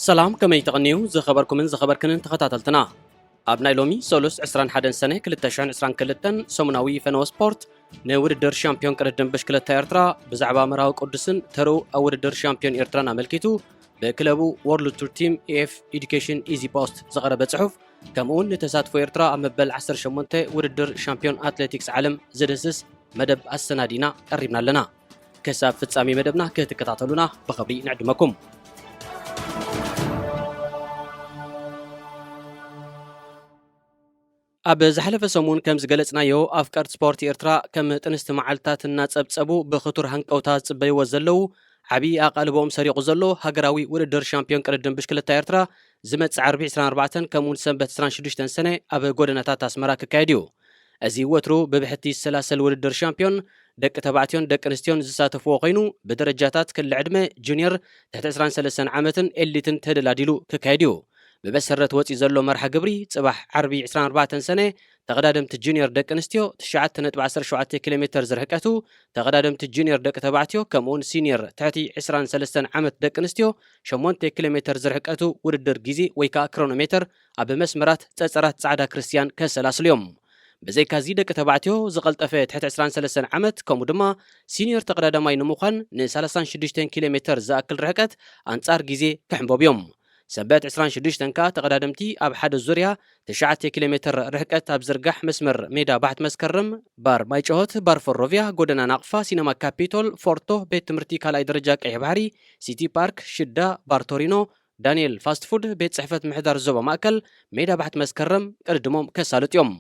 ሰላም፣ ከመይ ተቐንዩ ዝኸበርኩምን ዝኸበርክንን ተኸታተልትና? ኣብ ናይ ሎሚ ሰሉስ ዕስራን ሓደን ሰነ ክልተ ሽሕን ዕስራን ክልተን ሰሙናዊ ፈነወ ስፖርት፣ ንውድድር ሻምፒዮን ቅድድም ብሽክለታ ኤርትራ ብዛዕባ መርሃዊ ቅዱስን ተርኡ ኣብ ውድድር ሻምፒዮን ኤርትራን ኣመልኪቱ ብክለቡ ወርልድ ቱር ቲም ኤፍ ኤዱኬሽን ኢዚ ፖስት ዝቐረበ ጽሑፍ፣ ከምኡውን ንተሳትፎ ኤርትራ ኣብ መበል ዓሰርተ ሸሞንተ ውድድር ሻምፒዮን ኣትሌቲክስ ዓለም ዝድህስስ መደብ ኣሰናዲና ቀሪብና ኣለና። ክሳብ ፍጻሜ መደብና ክትከታተሉና ብኽብሪ ንዕድመኩም። ኣብ ዝሓለፈ ሰሙን ከም ዝገለጽናዮ፣ ኣፍቀርቲ ስፖርት ኤርትራ ከም ጥንስቲ መዓልታት እናጸብጸቡ ብኽቱር ሃንቀውታ ዝጽበይዎ ዘለዉ፣ ዓብዪ ኣቓልቦኦም ሰሪቑ ዘሎ ሃገራዊ ውድድር ሻምፒዮን ቅድድም ብሽክለታ ኤርትራ ዝመጽእ ዓርቢ ዕስራን ኣርባዕተን ከምኡውን ሰንበት ዕስራን ሽዱሽተን ሰነ ኣብ ጎደናታት ኣስመራ ክካየድ እዩ። እዚ ወትሩ ብብሕቲ ዝሰላሰል ውድድር ሻምፒዮን ደቂ ተባዕትዮን ደቂ ኣንስትዮን ዝሳተፍዎ ኮይኑ፣ ብደረጃታት ክሊ ዕድመ ጁኒየር ትሕቲ ዕስራን ሰለስተን ዓመትን ኤሊትን ተደላዲሉ ክካየድ እዩ። ብመሰረት ወፂ ዘሎ መርሃ ግብሪ፣ ጽባሕ ዓርቢ ዕስራን ኣርባዕተን ሰነ ተቐዳደምቲ ጁኒየር ደቂ ኣንስትዮ ትሽዓተ ነጥቢ ዓሰርተ ሸውዓተ ኪሎ ሜተር ዝርሕቀቱ፣ ተቐዳደምቲ ጁኒየር ደቂ ተባዕትዮ ከምኡውን ሲኒየር ትሕቲ ዕስራን ሰለስተን ዓመት ደቂ ኣንስትዮ ሸሞንተ ኪሎ ሜተር ዝርሕቀቱ ውድድር ግዜ ወይ ከዓ ክሮኖሜተር ኣብ መስመራት ጸጸራት ጻዕዳ ክርስትያን ከሰላስሉ እዮም። ብዘይካዚ ደቂ ተባዕትዮ ዝቐልጠፈ ትሕቲ ዕስራን ሰለስተን ዓመት ከምኡ ድማ ሲኒየር ተቐዳዳማይ ንምዃን ን ሰላሳን ሽዱሽተን ኪሎ ሜተር ዝኣክል ርሕቀት ኣንጻር ግዜ ክሕንበቡ እዮም። ሰንበት ዕስራን ሽዱሽተን ከኣ ተቐዳደምቲ ኣብ ሓደ ዙርያ ትሽዓተ ኪሎ ሜተር ርሕቀት ኣብ ዝርጋሕ መስመር ሜዳ ባሕቲ መስከረም፣ ባር ማይጨሆት፣ ባር ፈሮቪያ፣ ጎደና ናቕፋ፣ ሲነማ ካፒቶል፣ ፎርቶ፣ ቤት ትምህርቲ ካልኣይ ደረጃ ቀይሕ ባሕሪ፣ ሲቲ ፓርክ፣ ሽዳ፣ ባር ቶሪኖ፣ ዳንኤል ፋስት ፉድ፣ ቤት ጽሕፈት ምሕዳር ዞባ ማእከል፣ ሜዳ ባሕቲ መስከረም ቅድድሞም ከሳልጡ እዮም።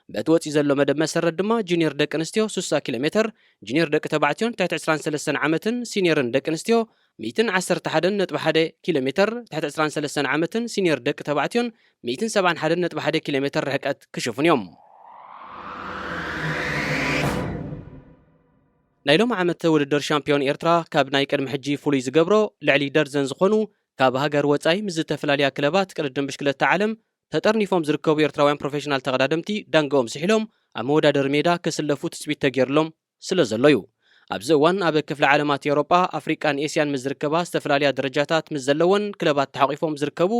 በቲ ወጺኡ ዘሎ መደብ መሰረት ድማ ጁኒየር ደቂ ኣንስትዮ ስሳ ኪሎ ሜተር፣ ጁኒየር ደቂ ተባዕትዮን ትሕቲ ዕስራን ሰለስተን ዓመትን ሲኒየርን ደቂ ኣንስትዮ ሚእትን ዓሰርተ ሓደን ነጥቢ ሓደ ኪሎ ሜተር፣ ትሕቲ ዕስራን ሰለስተን ዓመትን ሲኒየር ደቂ ተባዕትዮን ሚእትን ሰብዓን ሓደን ነጥቢ ሓደ ኪሎ ሜተር ርሕቀት ክሽፍኑ እዮም። ናይ ሎም ዓመት ውድድር ሻምፒዮን ኤርትራ ካብ ናይ ቅድሚ ሕጂ ፍሉይ ዝገብሮ፣ ልዕሊ ደርዘን ዝኾኑ ካብ ሃገር ወጻኢ ምስ ዝተፈላለያ ክለባት ቅድድም ብሽክለታ ዓለም ተጠርኒፎም ዝርከቡ ኤርትራውያን ፕሮፌሽናል ተቐዳደምቲ ዳንግኦም ስሒሎም ኣብ መወዳደሪ ሜዳ ክስለፉ ትጽቢት ተገይርሎም ስለ ዘሎ እዩ። ኣብዚ እዋን ኣብ ክፍለ ዓለማት ኤውሮጳ፣ ኣፍሪቃን ኤስያን ምስ ዝርከባ ዝተፈላለያ ደረጃታት ምስ ዘለወን ክለባት ተሓቂፎም ዝርከቡ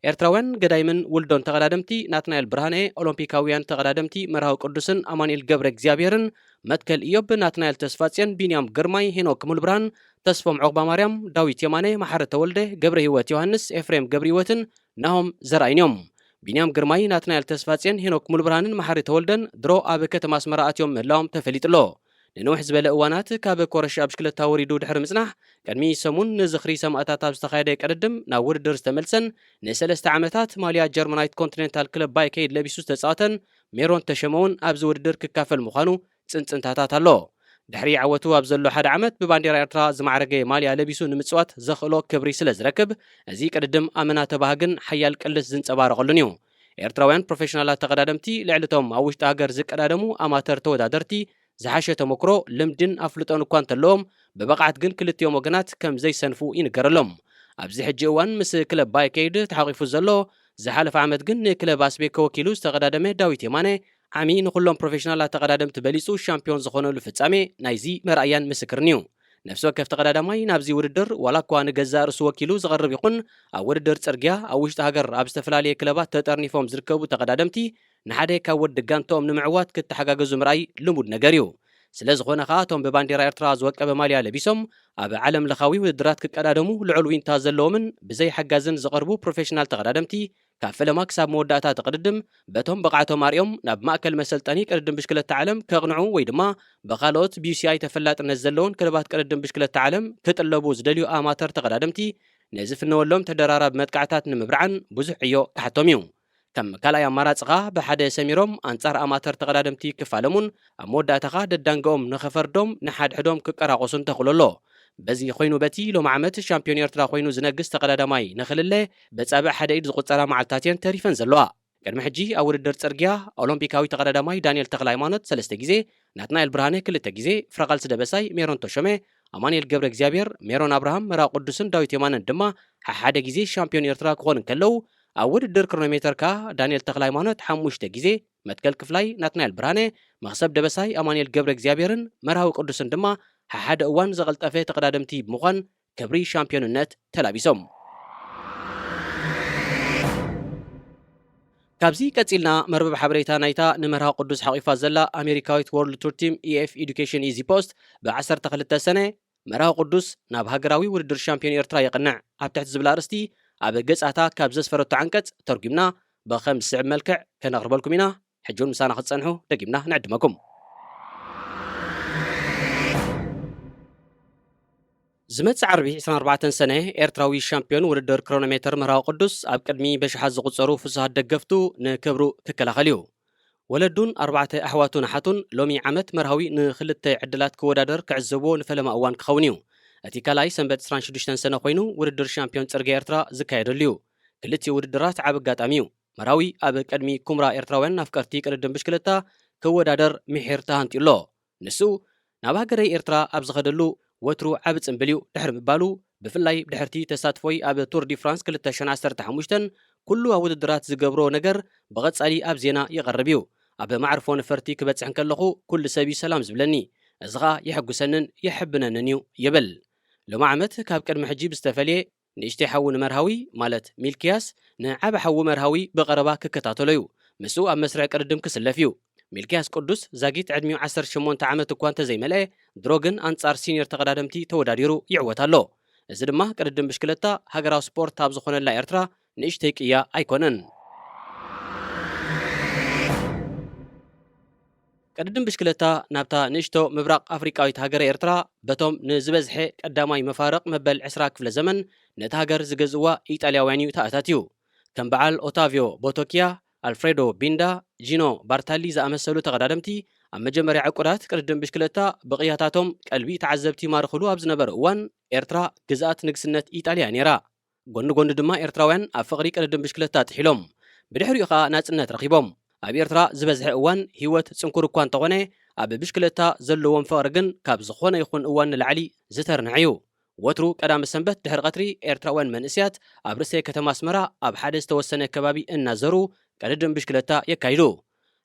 ኤርትራውያን ገዳይምን ውልዶን ተቐዳደምቲ ናትናኤል ብርሃነ፣ ኦሎምፒካውያን ተቐዳደምቲ መርሃዊ ቅዱስን ኣማኑኤል ገብረ እግዚኣብሔርን፣ መትከል ኢዮብ፣ ናትናኤል ተስፋጽዮን፣ ቢንያም ግርማይ፣ ሄኖክ ሙሉብርሃን፣ ተስፎም ዑቕባማርያም፣ ዳዊት የማነ፣ መሓሪ ተወልደ፣ ገብረ ህይወት ዮሃንስ፣ ኤፍሬም ገብረ ህይወትን ናሆም ዘርኣይን እዮም። ቢንያም ግርማይ፣ ናትናኤል ተስፋጽዮን፣ ሄኖክ ሙሉብርሃንን መሓሪ ተወልደን ድሮ ኣብ ከተማ ኣስመራ ኣትዮም ምህላዎም ተፈሊጡ ኣሎ። ንንውሕ ዝበለ እዋናት ካብ ኮረሻ ብሽክለታ ወሪዱ ድሕሪ ምጽናሕ፣ ቅድሚ ሰሙን ንዝኽሪ ሰማእታት ኣብ ዝተኻየደ ቅድድም ናብ ውድድር ዝተመልሰን ንሰለስተ ዓመታት ማልያ ጀርመናይት ኮንቲኔንታል ክለብ ባይከይድ ለቢሱ ዝተጻወተን ሜሮን ተሸመ እውን ኣብዚ ውድድር ክካፈል ምዃኑ ጽንጽንታታት ኣሎ። ድሕሪ ዓወቱ ኣብ ዘሎ ሓደ ዓመት ብባንዴራ ኤርትራ ዝማዕረገ ማልያ ለቢሱ ንምጽዋት ዘኽእሎ ክብሪ ስለ ዝረክብ፣ እዚ ቅድድም ኣመና ተባሃግን ሓያል ቅልስ ዝንጸባረቐሉን እዩ። ኤርትራውያን ፕሮፌሽናላት ተቐዳደምቲ ልዕሊ እቶም ኣብ ውሽጢ ሃገር ዝቀዳደሙ ኣማተር ተወዳደርቲ ዝሓሸ ተመክሮ፣ ልምድን ኣፍልጦን እኳ እንተለዎም፣ ብብቕዓት ግን ክልቲኦም ወገናት ከም ዘይሰንፉ ይንገረሎም። ኣብዚ ሕጂ እዋን ምስ ክለብ ባይከይድ ተሓቒፉ ዘሎ፣ ዝሓለፈ ዓመት ግን ንክለብ ኣስቤኮ ወኪሉ ዝተቐዳደመ ዳዊት የማነ፣ ዓሚ ንኹሎም ፕሮፌሽናላት ተቐዳደምቲ በሊጹ ሻምፒዮን ዝኾነሉ ፍጻሜ ናይዚ መርኣያን ምስክርን እዩ። ነፍሲ ወከፍ ተቐዳዳማይ ናብዚ ውድድር ዋላ እኳ ንገዛእ ርእሱ ወኪሉ ዝቐርብ ይኹን፣ ኣብ ውድድር ጽርግያ ኣብ ውሽጢ ሃገር ኣብ ዝተፈላለየ ክለባት ተጠርኒፎም ዝርከቡ ተቐዳደምቲ ንሓደ ካብ ወዲ ጋንታኦም ንምዕዋት ክተሓጋገዙ ምርኣይ ልሙድ ነገር እዩ። ስለ ዝኾነ ከኣ እቶም ብባንዴራ ኤርትራ ዝወቀበ ማልያ ለቢሶም ኣብ ዓለም ለኻዊ ውድድራት ክቀዳደሙ ልዑል ዊንታ ዘለዎምን ብዘይ ሓጋዝን ዝቐርቡ ፕሮፌሽናል ተቐዳደምቲ ካብ ፈለማ ክሳብ መወዳእታ እቲ ቅድድም በቶም ብቕዓቶም ኣርዮም ናብ ማእከል መሰልጠኒ ቅድድም ብሽክለታ ዓለም ከቕንዑ ወይ ድማ ብኻልኦት ቢዩሲኣይ ተፈላጥነት ዘለዎን ክለባት ቅድድም ብሽክለታ ዓለም ክጥለቡ ዝደልዩ ኣማተር ተቐዳደምቲ ንዝፍነወሎም ተደራራቢ መጥቃዕታት ንምብርዓን ብዙሕ ዕዮ ክሓቶም እዩ። ከም ካልኣይ ኣማራጺ ኸኣ ብሓደ ሰሚሮም ኣንጻር ኣማተር ተቐዳደምቲ ክፋለሙን ኣብ መወዳእታ ኸኣ ደዳንገኦም ንኸፈርዶም ንሓድሕዶም ክቀራቆሱን ተኽእሎ ኣሎ። በዚ ኮይኑ በቲ ሎሚ ዓመት ሻምፒዮን ኤርትራ ኮይኑ ዝነግስ ተቐዳዳማይ ንኽልለ በጻብዕ ሓደ ኢድ ዝቑጸራ መዓልታት እየን ተሪፈን ዘለዋ። ቅድሚ ሕጂ ኣብ ውድድር ጽርግያ ኦሎምፒካዊ ተቐዳዳማይ ዳንኤል ተኽለ ሃይማኖት ሰለስተ ግዜ፣ ናትናኤል ብርሃነ ክልተ ግዜ፣ ፍረቓልሲ ደበሳይ፣ ሜሮን ተሾመ፣ ኣማኑኤል ገብረ እግዚኣብሔር፣ ሜሮን ኣብርሃም፣ መርሃዊ ቅዱስን ዳዊት የማነን ድማ ሓሓደ ግዜ ሻምፒዮን ኤርትራ ክኾኑ እንከለዉ፣ ኣብ ውድድር ክሮኖሜተር ከኣ ዳንኤል ተኽለ ሃይማኖት ሓሙሽተ ግዜ፣ መትከል ክፍላይ፣ ናትናኤል ብርሃነ፣ መኽሰብ ደበሳይ፣ ኣማኑኤል ገብረ እግዚኣብሔርን መርሃዊ ቅዱስን ድማ ሓሓደ እዋን ዝቐልጠፈ ተቐዳደምቲ ብምዃን ክብሪ ሻምፒዮንነት ተላቢሶም። ካብዚ ቀጺልና መርበብ ሓበሬታ ናይታ ንመርሃዊ ቅዱስ ሓቒፋ ዘላ ኣሜሪካዊት ወርልድ ቱር ቲም ኢኤፍ ኤዱኬሽን ኢዚ ፖስት ብ ዓሰርተ ክልተ ሰነ መርሃዊ ቅዱስ ናብ ሃገራዊ ውድድር ሻምፒዮን ኤርትራ የቕንዕ ኣብ ትሕቲ ዝብል ኣርእስቲ ኣብ ገጻታ ካብ ዘስፈረቶ ዓንቀጽ ተርጒምና ብኸም ዝስዕብ መልክዕ ከነቕርበልኩም ኢና። ሕጂ እውን ምሳና ክትጸንሑ ደጊምና ንዕድመኩም። ዝመጽእ ዓርቢ ዕስራን ኣርባዕተን ሰነ ኤርትራዊ ሻምፒዮን ውድድር ክሮኖሜተር መርሃዊ ቅዱስ ኣብ ቅድሚ በሽሓት ዝቑጸሩ ፍሱሃት ደገፍቱ ንክብሩ ክከላኸል እዩ። ወለዱን ኣርባዕተ ኣሕዋቱን ኣሓቱን ሎሚ ዓመት መርሃዊ ንኽልተ ዕድላት ክወዳደር ክዕዘብዎ ንፈለማ እዋን ክኸውን እዩ። እቲ ካልኣይ ሰንበት ዕስራን ሽዱሽተን ሰነ ኮይኑ ውድድር ሻምፒዮን ጽርግያ ኤርትራ ዝካየደሉ እዩ። ክልቲኡ ውድድራት ዓቢ ኣጋጣሚ እዩ። መርሃዊ ኣብ ቅድሚ ኩምራ ኤርትራውያን ኣፍቀርቲ ቅድድም ብሽክለታ ክወዳደር ምሒር ተሃንጥዩ ኣሎ። ንሱ ናብ ሃገረይ ኤርትራ ኣብ ዝኸደሉ ወትሩ ዓቢ ጽምብል እዩ ድሕሪ ምባሉ፣ ብፍላይ ብድሕርቲ ተሳትፎይ ኣብ ቱር ዲ ፍራንስ ክልተ ሽሕን ዓሰርተ ሓሙሽተን ኩሉ ኣብ ውድድራት ዝገብሮ ነገር ብቐጻሊ ኣብ ዜና ይቐርብ እዩ። ኣብ መዕርፎ ነፈርቲ ክበጽሕ እንከለኹ ኩሉ ሰብ እዩ ሰላም ዝብለኒ። እዚ ኸኣ የሐጉሰንን የሐብነንን እዩ ይብል። ሎሚ ዓመት ካብ ቅድሚ ሕጂ ብዝተፈልየ ንእሽተይ ሓዉ ንመርሃዊ ማለት ሚልክያስ ንዓቢ ሓዉ መርሃዊ ብቐረባ ክከታተሎ እዩ። ምስኡ ኣብ መስርዕ ቅድድም ክስለፍ እዩ። ሚልክያስ ቅዱስ ዛጊት ዕድሚኡ ዓሰርተ ሸሞንተ ዓመት እኳ እንተዘይመልአ ድሮ ግን ኣንጻር ሲኒየር ተቐዳደምቲ ተወዳዲሩ ይዕወት ኣሎ። እዚ ድማ ቅድድም ብሽክለታ ሃገራዊ ስፖርት ኣብ ዝኾነላ ኤርትራ ንእሽተይ ቅያ ኣይኮነን። ቅድድም ብሽክለታ ናብታ ንእሽቶ ምብራቕ ኣፍሪቃዊት ሃገረ ኤርትራ በቶም ንዝበዝሐ ቀዳማይ መፋርቕ መበል ዕስራ ክፍለ ዘመን ነቲ ሃገር ዝገዝእዋ ኢጣልያውያን እዩ ተኣታትዩ። ከም በዓል ኦታቪዮ ቦቶኪያ፣ ኣልፍሬዶ ቢንዳ፣ ጂኖ ባርታሊ ዝኣመሰሉ ተቐዳደምቲ ኣብ መጀመርያ ዕቁዳት ቅድድም ብሽክለታ ብቕያታቶም ቀልቢ ተዓዘብቲ ይማርኽሉ ኣብ ዝነበረ እዋን ኤርትራ ግዝኣት ንግስነት ኢጣልያ ነይራ። ጎኒ ጎኒ ድማ ኤርትራውያን ኣብ ፍቕሪ ቅድድም ብሽክለታ ጥሒሎም። ብድሕሪኡ ኸኣ ናጽነት ረኺቦም። ኣብ ኤርትራ ዝበዝሐ እዋን ህይወት ጽንኩር እኳ እንተኾነ ኣብ ብሽክለታ ዘለዎም ፍቕሪ ግን ካብ ዝኾነ ይኹን እዋን ንላዕሊ ዝተርንዐ እዩ። ወትሩ ቀዳመ ሰንበት ድሕሪ ቀትሪ ኤርትራውያን መንእሰያት ኣብ ርእሰ ከተማ ኣስመራ ኣብ ሓደ ዝተወሰነ ከባቢ እናዘሩ ቅድድም ብሽክለታ የካይዱ።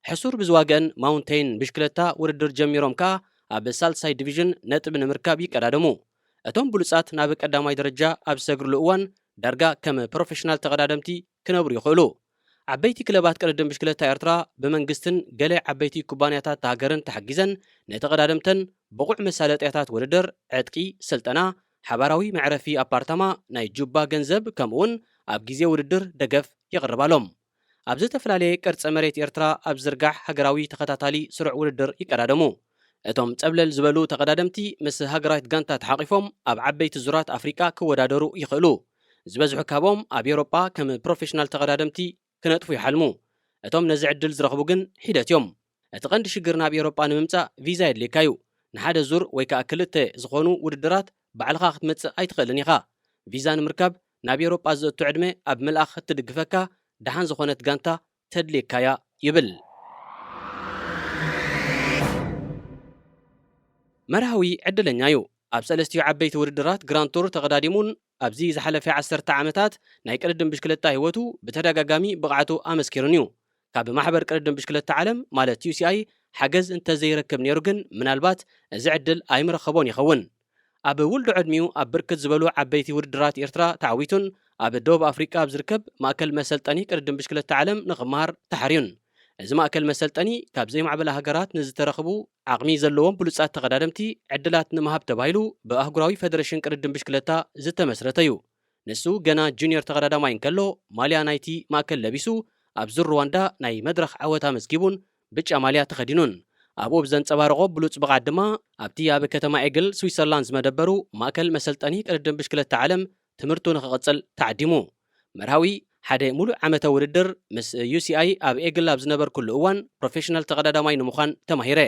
ሕሱር ብዝዋገን ማውንቴን ብሽክለታ ውድድር ጀሚሮም ከኣ ኣብ ሳልሳይ ዲቪዥን ነጥቢ ንምርካብ ይቀዳደሙ። እቶም ብሉጻት ናብ ቀዳማይ ደረጃ ኣብ ዝሰግርሉ እዋን ዳርጋ ከም ፕሮፌሽናል ተቐዳደምቲ ክነብሩ ይኽእሉ። ዓበይቲ ክለባት ቅድድም ብሽክለታ ኤርትራ ብመንግስትን ገለ ዓበይቲ ኩባንያታት ሃገርን ተሓጊዘን ንተቐዳደምተን ብቑዕ መሳለጥያታት ውድድር፣ ዕጥቂ፣ ስልጠና፣ ሓባራዊ መዕረፊ ኣፓርታማ፣ ናይ ጁባ ገንዘብ ከምኡውን ኣብ ግዜ ውድድር ደገፍ የቕርባሎም። ኣብ ዝተፈላለየ ቅርጸ መሬት ኤርትራ ኣብ ዝርጋሕ ሃገራዊ ተኸታታሊ ስሩዕ ውድድር ይቀዳደሙ። እቶም ጸብለል ዝበሉ ተቐዳደምቲ ምስ ሃገራዊት ጋንታ ተሓቒፎም ኣብ ዓበይቲ ዙራት ኣፍሪቃ ክወዳደሩ ይኽእሉ። ዝበዝሑ ካብኦም ኣብ ኤውሮጳ ከም ፕሮፌሽናል ተቐዳደምቲ ክነጥፉ ይሓልሙ። እቶም ነዚ ዕድል ዝረኽቡ ግን ሒደት እዮም። እቲ ቀንዲ ሽግር ናብ ኤውሮጳ ንምምጻእ ቪዛ የድልየካ እዩ። ንሓደ ዙር ወይ ከኣ ክልተ ዝኾኑ ውድድራት ባዕልኻ ክትመጽእ ኣይትኽእልን ኢኻ። ቪዛ ንምርካብ ናብ ኤውሮጳ ዘእቱ ዕድመ ኣብ ምልኣኽ እትድግፈካ ደሓን ዝኾነት ጋንታ ተድልየካ እያ ይብል። መርሃዊ ዕድለኛ እዩ። ኣብ ሰለስቲኡ ዓበይቲ ውድድራት ግራንድ ቱር ተቐዳዲሙን ኣብዚ ዝሓለፈ ዓሰርተ ዓመታት ናይ ቅድድም ብሽክለታ ህይወቱ ብተደጋጋሚ ብቕዓቱ ኣመስኪሩን እዩ። ካብ ማሕበር ቅድድም ብሽክለታ ዓለም ማለት ዩ ሲ ኣይ ሓገዝ እንተዘይረክብ ነይሩ ግን ምናልባት እዚ ዕድል ኣይምረኸቦን ይኸውን። ኣብ ውልዶ ዕድሚኡ ኣብ ብርክት ዝበሉ ዓበይቲ ውድድራት ኤርትራ ተዓዊቱን ኣብ ደቡብ ኣፍሪቃ ኣብ ዝርከብ ማእከል መሰልጠኒ ቅድድም ብሽክለታ ዓለም ንኽመሃር ተሓርዩን። እዚ ማእከል መሰልጠኒ ካብ ዘይማዕበላ ሃገራት ንዝተረኽቡ ዓቕሚ ዘለዎም ብሉጻት ተቐዳደምቲ ዕድላት ንምሃብ ተባሂሉ ብኣህጉራዊ ፈደረሽን ቅድድም ብሽክለታ ዝተመስረተ እዩ። ንሱ ገና ጁኒየር ተቐዳዳማይ እንከሎ ማልያ ናይቲ ማእከል ለቢሱ ኣብ ዙር ሩዋንዳ ናይ መድረኽ ዓወት ኣመዝጊቡን ብጫ ማልያ ተኸዲኑን። ኣብኡ ብዘንጸባረቖ ብሉጽ ብቕዓት ድማ ኣብቲ ኣብ ከተማ ኤግል ስዊትዘርላንድ ዝመደበሩ ማእከል መሰልጠኒ ቅድድም ብሽክለታ ዓለም ትምህርቱ ንኽቕጽል ተዓዲሙ። መርሃዊ ሓደ ሙሉእ ዓመተ ውድድር ምስ ዩ ሲ ኣይ ኣብ ኤግል ኣብ ዝነበርኩሉ እዋን ፕሮፌሽናል ተቐዳዳማይ ንምዃን ተማሂረ።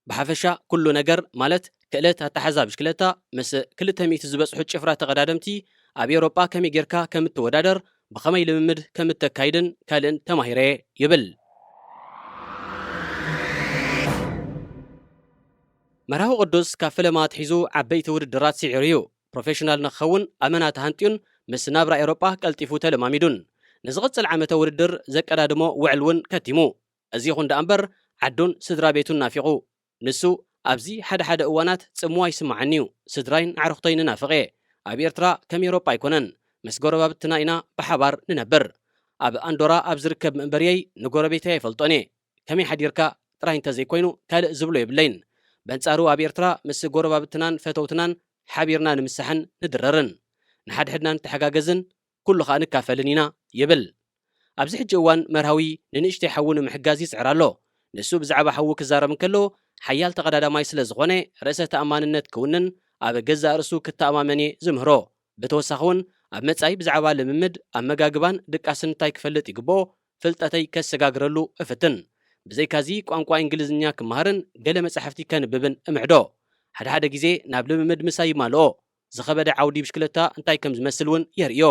ብሓፈሻ ኩሉ ነገር ማለት ክእለት ኣተሓዛ ብሽክለታ ምስ ክልተ ሚእቲ ዝበጽሑ ጭፍራ ተቐዳደምቲ ኣብ ኤውሮጳ ከመይ ጌርካ ከም እትወዳደር፣ ብኸመይ ልምምድ ከም እተካይድን ካልእን ተማሂረ ይብል። መርሃዊ ቅዱስ ካብ ፈለማ ኣትሒዙ ዓበይቲ ውድድራት ስዒሩ እዩ። ፕሮፌሽናል ንክኸውን ኣመና ተሃንጥዩን ምስ ናብራ ኤውሮጳ ቀልጢፉ ተለማሚዱን። ንዝቕጽል ዓመተ ውድድር ዘቀዳድሞ ውዕል እውን ከቲሙ። እዚ ይኹን ደኣ እምበር ዓዱን ስድራ ቤቱን ናፊቑ። ንሱ ኣብዚ ሓደ ሓደ እዋናት ጽምዋ ይስምዓኒ እዩ። ስድራይን ኣዕሩኽተይን ንናፍቕ እየ። ኣብ ኤርትራ ከም ኤውሮጳ ኣይኮነን። ምስ ጎረባብትና ኢና ብሓባር ንነብር። ኣብ ኣንዶራ ኣብ ዝርከብ መንበርየይ ንጎረቤተይ ኣይፈልጦን እየ። ከመይ ሓዲርካ ጥራይ እንተዘይኮይኑ ካልእ ዝብሎ የብለይን። በንጻሩ ኣብ ኤርትራ ምስ ጎረባብትናን ፈተውትናን ሓቢርና ንምሳሕን ንድረርን። ንሓድሕድና ንተሓጋገዝን ኩሉ ኸኣ ንካፈልን ኢና ይብል። ኣብዚ ሕጂ እዋን መርሃዊ ንንእሽተይ ሓዉ ንምሕጋዝ ይጽዕር ኣሎ። ንሱ ብዛዕባ ሓዉ ክዛረብ እንከሎ ሓያል ተቐዳዳማይ ስለ ዝኾነ ርእሰ ተኣማንነት ክውንን ኣብ ገዛእ ርእሱ ክተኣማመን እየ ዝምህሮ። ብተወሳኺ እውን ኣብ መጻኢ ብዛዕባ ልምምድ፣ ኣመጋግባን ድቃስን እንታይ ክፈልጥ ይግብኦ ፍልጠተይ ከሰጋግረሉ እፍትን። ብዘይካዚ ቋንቋ እንግሊዝኛ ክመሃርን ገለ መጻሕፍቲ ከንብብን እምዕዶ። ሓደ ሓደ ግዜ ናብ ልምምድ ምሳይ ይማልኦ። ዝኸበደ ዓውዲ ብሽክለታ እንታይ ከም ዝመስል እውን የርእዮ።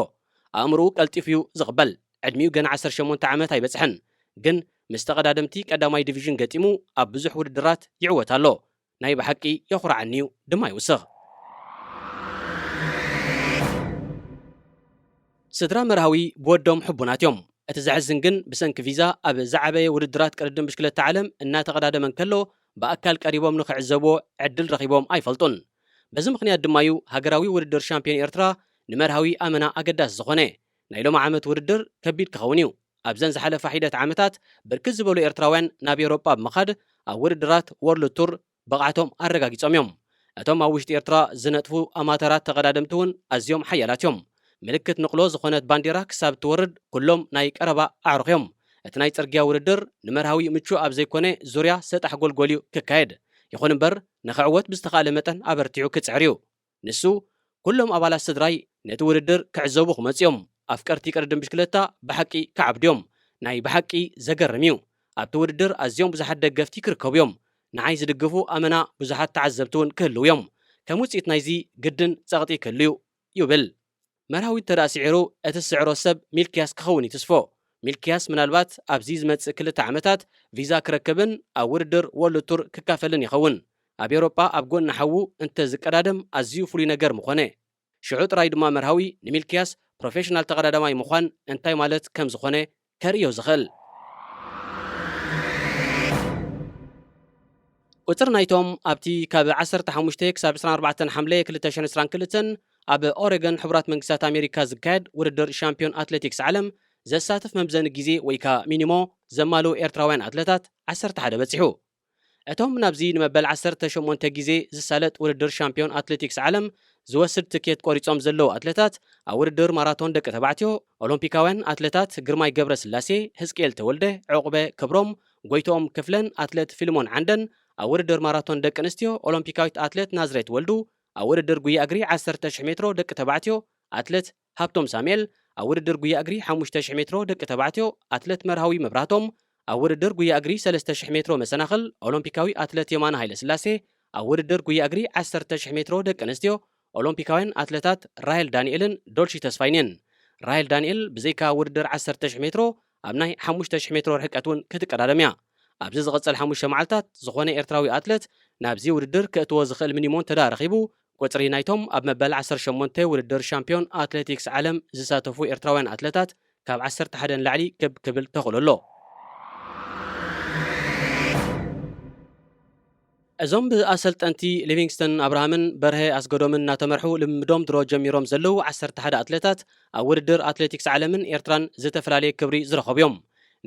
ኣእምሮኡ ቀልጢፉ እዩ ዝቕበል። ዕድሚኡ ገና ዓሰርተ ሸሞንተ ዓመት ኣይበጽሐን፣ ግን ምስ ተቐዳደምቲ ቀዳማይ ዲቪዥን ገጢሙ ኣብ ብዙሕ ውድድራት ይዕወት ኣሎ። ናይ ብሓቂ የኹርዓኒ እዩ ድማ ይውስኽ። ስድራ መርሃዊ ብወዶም ሕቡናት እዮም። እቲ ዘሕዝን ግን ብሰንኪ ቪዛ ኣብ ዝዓበየ ውድድራት ቅድድም ብሽክለታ ዓለም እናተቐዳደመ እንከሎ ብኣካል ቀሪቦም ንኽዕዘብዎ ዕድል ረኺቦም ኣይፈልጡን። በዚ ምኽንያት ድማ እዩ ሃገራዊ ውድድር ሻምፒዮን ኤርትራ ንመርሃዊ ኣመና ኣገዳሲ ዝኾነ። ናይ ሎሚ ዓመት ውድድር ከቢድ ክኸውን እዩ። ኣብዘን ዝሓለፋ ሒደት ዓመታት ብርክት ዝበሉ ኤርትራውያን ናብ ኤውሮጳ ብምኻድ ኣብ ውድድራት ወርልድ ቱር ብቕዓቶም ኣረጋጊጾም እዮም። እቶም ኣብ ውሽጢ ኤርትራ ዝነጥፉ ኣማተራት ተቐዳደምቲ እውን ኣዝዮም ሓያላት እዮም። ምልክት ንቕሎ ዝኾነት ባንዴራ ክሳብ እትወርድ ኩሎም ናይ ቀረባ ኣዕሩኽ እዮም። እቲ ናይ ጽርግያ ውድድር ንመርሃዊ ምቹእ ኣብ ዘይኮነ ዙርያ ሰጣሕ ጎልጎል እዩ ክካየድ። ይኹን እምበር ንኽዕወት ብዝተኻእለ መጠን ኣበርቲዑ ክጽዕር እዩ። ንሱ፣ "ኩሎም ኣባላት ስድራይ ነቲ ውድድር ክዕዘቡ ክመጹ እዮም። ኣፍቀርቲ ቅድድም ብሽክለታ ብሓቂ ክዓብዱ እዮም። ናይ ብሓቂ ዘገርም እዩ። ኣብቲ ውድድር ኣዝዮም ብዙሓት ደገፍቲ ክርከቡ እዮም። ንዓይ ዝድግፉ ኣመና ብዙሓት ተዓዘብቲ እውን ክህልዉ እዮም። ከም ውጽኢት ናይዚ ግድን ጸቕጢ ክህሉ እዩ" ይብል። መርሃዊ እንተ ደኣ ስዒሩ፣ እቲ ዝስዕሮ ሰብ ሚልክያስ ክኸውን ይትስፎ። ሚልክያስ ምናልባት ኣብዚ ዝመጽእ ክልተ ዓመታት ቪዛ ክረክብን ኣብ ውድድር ወርልድ ቱር ክካፈልን ይኸውን። ኣብ ኤውሮጳ ኣብ ጎኒ ሓዉ እንተ ዝቀዳደም ኣዝዩ ፍሉይ ነገር ምኾነ። ሽዑ ጥራይ ድማ መርሃዊ ንሚልክያስ ፕሮፌሽናል ተቐዳዳማይ ምዃን እንታይ ማለት ከም ዝኾነ ከርእዮ ዝኽእል። ቁጽሪ ናይቶም ኣብቲ ካብ ዓሰርተ ሓሙሽተ ክሳብ ዕስራን ኣርባዕተን ሓምለ ክልተ ሽሕን ዕስራን ክልተን ኣብ ኦሬገን ሕቡራት መንግስታት ኣሜሪካ ዝካየድ ውድድር ሻምፒዮን ኣትሌቲክስ ዓለም ዘሳትፍ መምዘኒ ግዜ ወይ ከኣ ሚኒሞ ዘማልኡ ኤርትራውያን ኣትለታት ዓሰርተ ሓደ በጺሑ። እቶም ናብዚ ንመበል ዓሰርተ ሸሞንተ ግዜ ዝሳለጥ ውድድር ሻምፒዮን ኣትሌቲክስ ዓለም ዝወስድ ትኬት ቆሪጾም ዘለዉ ኣትለታት ኣብ ውድድር ማራቶን ደቂ ተባዕትዮ ኦሎምፒካውያን ኣትለታት ግርማይ ገብረስላሴ፣ ህዝቅኤል ተወልደ፣ ዕቑበ ክብሮም፣ ጎይትኦም ክፍለን ኣትለት ፊልሞን ዓንደን፣ ኣብ ውድድር ማራቶን ደቂ ኣንስትዮ ኦሎምፒካዊት ኣትለት ናዝሬት ወልዱ፣ ኣብ ውድድር ጉያ እግሪ ዓሰርተ ሽሕ ሜትሮ ደቂ ተባዕትዮ ኣትለት ሃብቶም ሳሙኤል፣ ኣብ ውድድር ጉያ እግሪ ሓሙሽተ ሽሕ ሜትሮ ደቂ ተባዕትዮ ኣትለት መርሃዊ መብራህቶም፣ ኣብ ውድድር ጉያ እግሪ ሰለስተ ሽሕ ሜትሮ መሰናኽል ኦሎምፒካዊ ኣትለት የማነ ሃይለስላሴ፣ ኣብ ውድድር ጉያ እግሪ ዓሰርተ ሽሕ ሜትሮ ደቂ ኣንስትዮ ኦሎምፒካውያን ኣትለታት ራሄል ዳንኤልን ዶልሺ ተስፋይንን። ራሄል ዳንኤል ብዘይካ ውድድር ዓሰርተ ሽሕ ሜትሮ ኣብ ናይ ሓሙሽተ ሽሕ ሜትሮ ርሕቀት እውን ክትቀዳደም እያ። ኣብዚ ዝቕጽል ሓሙሽተ መዓልታት ዝኾነ ኤርትራዊ ኣትለት ናብዚ ውድድር ከእትዎ ዝኽእል ሚኒሞ እንተ ደኣ ረኺቡ፣ ቁጽሪ ናይቶም ኣብ መበል ዓሰርተ ሸሞንተ ውድድር ሻምፒዮን ኣትሌቲክስ ዓለም ዝሳተፉ ኤርትራውያን ኣትለታት ካብ ዓሰርተ ሓደ ንላዕሊ ክብ ክብል ተኽእሎ ኣሎ። እዞም ብኣሰልጠንቲ ሊቪንግስተን ኣብርሃምን በርሀ ኣስገዶምን እናተመርሑ ልምምዶም ድሮ ጀሚሮም ዘለዉ ዓሰርተ ሓደ ኣትሌታት ኣብ ውድድር ኣትሌቲክስ ዓለምን ኤርትራን ዝተፈላለየ ክብሪ ዝረኸቡ እዮም።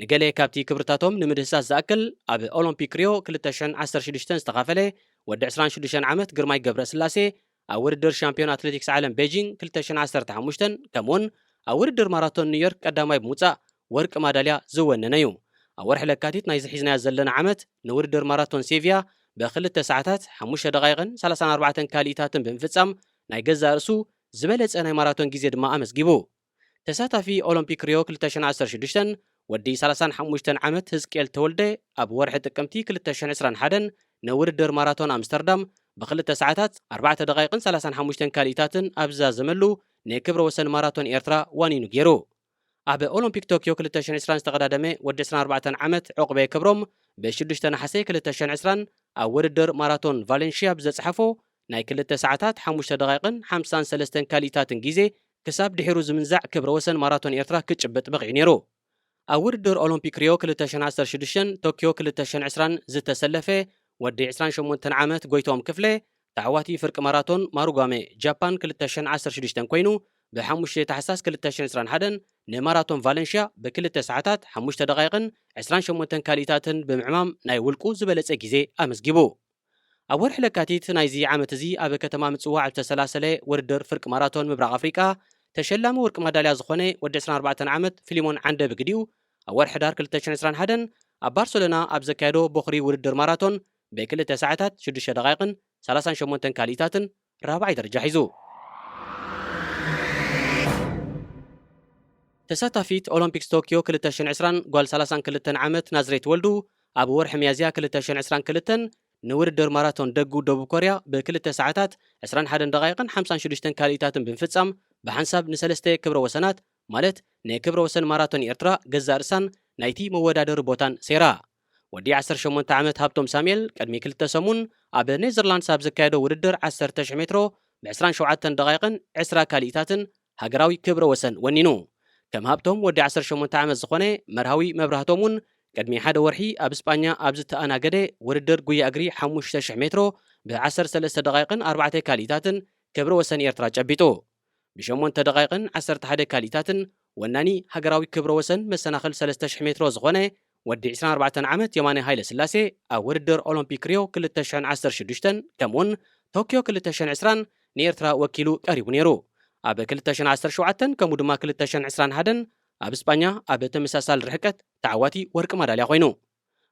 ንገለ ካብቲ ክብርታቶም ንምድህሳስ ዝኣክል፣ ኣብ ኦሎምፒክ ሪዮ ክልተ ሽሕን ዓሰርተ ሽዱሽተን ዝተኻፈለ ወዲ ዕስራን ሽዱሽተን ዓመት ግርማይ ገብረስላሴ፣ ኣብ ውድድር ሻምፒዮን ኣትሌቲክስ ዓለም ቤጂንግ ክልተ ሽሕን ዓሰርተ ሓሙሽተን፣ ከምኡውን ኣብ ውድድር ማራቶን ኒውዮርክ ቀዳማይ ብምውጻእ ወርቂ ማዳልያ ዝወነነ እዩ። ኣብ ወርሒ ለካቲት ናይዚ ሒዝናዮ ዘለና ዓመት ንውድድር ማራቶን ሴቪያ ብክልተ ሰዓታት፣ ሓሙሽተ ደቓይቕን ሰላሳን ኣርባዕተን ካልኢታትን ብምፍጻም ናይ ገዛእ ርእሱ ዝበለጸ ናይ ማራቶን ግዜ ድማ ኣመዝጊቡ። ተሳታፊ ኦሎምፒክ ሪዮ ክልተ ሽሕን ዓሰርተ ሽዱሽተን ወዲ ሰላሳን ሓሙሽተን ዓመት ህዝቅኤል ተወልደ ኣብ ወርሒ ጥቅምቲ ክልተ ሽሕን ዕስራን ሓደን ንውድድር ማራቶን ኣምስተርዳም ብክልተ ሰዓታት፣ ኣርባዕተ ደቓይቕን ሰላሳን ሓሙሽተን ካልኢታትን ኣብ ዝዛዘመሉ ንክብረ ወሰን ማራቶን ኤርትራ ዋኒኑ ገይሩ። ኣብ ኦሎምፒክ ቶክዮ ክልተ ሽሕን ዕስራን ዝተቐዳደመ ወዲ ዕስራን ኣርባዕተን ዓመት ዑቕበ ክብሮም ብሽዱሽተ ነሓሰ ክልተ ሽሕን ዕስራን ኣብ ውድድር ማራቶን ቫሌንሽያ ብዘጽሓፎ ናይ ክልተ ሰዓታት፣ ሓሙሽተ ደቓይቕን ሓምሳን ሰለስተን ካልኢታትን ግዜ ክሳብ ድሒሩ ዝምንዛዕ ክብረ ወሰን ማራቶን ኤርትራ ክጭብጥ በቒዑ ነይሩ። ኣብ ውድድር ኦሎምፒክ ሪዮ ክልተ ሽሕን ዓሰርተ ሽዱሽተን ቶክዮ ክልተ ሽሕን ዕስራን ዝተሰለፈ ወዲ ዕስራን ሸሞንተን ዓመት ጎይትኦም ክፍለ፣ ተዓዋቲ ፍርቂ ማራቶን ማሩጓሜ ጃፓን ክልተ ሽሕን ዓሰርተ ሽዱሽተን ኮይኑ፣ ብ ሓሙሽተ ታሕሳስ ክልተ ሽሕን ዕስራን ሓደን ንማራቶን ቫለንሽያ ብክልተ ሰዓታት ሓሙሽተ ደቓይቕን ዕስራን ሸሞንተን ካልኢታትን ብምዕማም ናይ ውልቁ ዝበለጸ ግዜ ኣመዝጊቡ። ኣብ ወርሒ ለካቲት ናይዚ ዓመት እዚ ኣብ ከተማ ምጽዋዕ ኣብ ዝተሰላሰለ ውድድር ፍርቂ ማራቶን ምብራቕ ኣፍሪቃ ተሸላሚ ወርቂ ማዳልያ ዝኾነ ወዲ ዕስራን ኣርባዕተን ዓመት ፊሊሞን ዓንደ ብግዲኡ ኣብ ወርሒ ሕዳር ክልተ ሽሕን ዕስራን ሓደን ኣብ ባርሰሎና ኣብ ዘካየዶ ቦኽሪ ውድድር ማራቶን ብክልተ ሰዓታት ሽዱሽተ ደቓይቕን ሰላሳን ሸሞንተን ካልኢታትን ራብዓይ ደረጃ ሒዙ። ተሳታፊት ኦሎምፒክስ ቶኪዮ ክልተ ሽሕን ዕስራን ጓል ሰላሳን ክልተን ዓመት ናዝሬት ወልዱ ኣብ ወርሒ ሚያዝያ ክልተ ሽሕን ዕስራን ክልተን ንውድድር ማራቶን ደጉ ደቡብ ኮርያ ብክልተ ሰዓታት ዕስራን ሓደን ደቓይቕን ሓምሳን ሽዱሽተን ካልኢታትን ብምፍጻም ብሓንሳብ ንሰለስተ ክብረ ወሰናት ማለት ንክብረ ወሰን ማራቶን ኤርትራ ገዛእ ርእሳን ናይቲ መወዳደሪ ቦታን ሴራ። ወዲ ዓሰርተ ሸሞንተ ዓመት ሃብቶም ሳሙኤል ቅድሚ ክልተ ሰሙን ኣብ ኔዘርላንድስ ኣብ ዘካየዶ ውድድር ዓሰርተ ሽሕ ሜትሮ ብ ዕስራን ሸውዓተን ደቓይቕን ዕስራ ካልኢታትን ሃገራዊ ክብረ ወሰን ወኒኑ። ከም ሃብቶም ወዲ ዓሰርተ ሸሞንተ ዓመት ዝኾነ መርሃዊ መብራህቶም እውን ቅድሚ ሓደ ወርሒ ኣብ እስጳኛ ኣብ ዝተኣናገደ ውድድር ጉያ እግሪ ሓሙሽተ ሽሕ ሜትሮ ብ ዓሰርተ ሰለስተ ደቓይቕን ኣርባዕተ ካልኢታትን ክብረ ወሰን ኤርትራ ጨቢጡ። ብሸሞንተ ደቓይቕን ዓሰርተ ሓደ ካልኢታትን ወናኒ ሃገራዊ ክብረ ወሰን መሰናኽል ሰለስተ ሽሕ ሜትሮ ዝኾነ ወዲ ዕስራን ኣርባዕተን ዓመት የማነ ሃይለ ስላሴ ኣብ ውድድር ኦሎምፒክ ሪዮ ክልተ ሽሕን ዓሰርተ ሽዱሽተን ከምኡውን ቶኪዮ ክልተ ሽሕን ዕስራን ንኤርትራ ወኪሉ ቀሪቡ ነይሩ። ኣብ ክልተ ሽሕን ዓሰርተ ሸውዓተን ከምኡ ድማ ክልተ ሽሕን ዕስራን ሓደን ኣብ እስጳኛ ኣብ ተመሳሳሊ ርሕቀት ተዓዋቲ ወርቂ ማዳልያ ኮይኑ።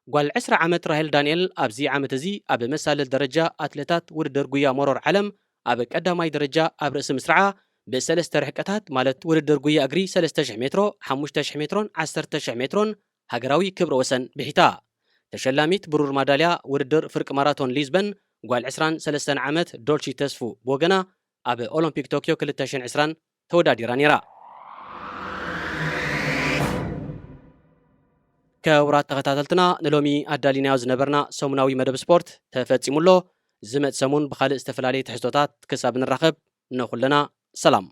ጓል ዕስራ ዓመት ራሄል ዳንኤል ኣብዚ ዓመት እዚ ኣብ መሳልል ደረጃ ኣትሌታት ውድድር ጉያ መሮር ዓለም ኣብ ቀዳማይ ደረጃ ኣብ ርእሲ ምስራዓ ብሰለስተ ርሕቀታት ማለት ውድድር ጉያ እግሪ ሰለስተ ሽሕ ሜትሮ፣ ሓሙሽተ ሽሕ ሜትሮን ዓሰርተ ሽሕ ሜትሮን ሃገራዊ ክብረ ወሰን ብሒታ። ተሸላሚት ብሩር ማዳልያ ውድድር ፍርቂ ማራቶን ሊዝበን ጓል ዕስራን ሰለስተን ዓመት ዶልቺ ተስፉ ብወገና ኣብ ኦሎምፒክ ቶኪዮ ክልተ ሽሕን ዕስራን ተወዳዲራ ነይራ። ክቡራት ተኸታተልትና ንሎሚ ኣዳሊናዮ ዝነበርና ሰሙናዊ መደብ ስፖርት ተፈጺሙ ኣሎ። ዝመጽእ ሰሙን ብኻልእ ዝተፈላለየ ትሕዝቶታት ክሳብ ንራኸብ ንኹልና ሰላም።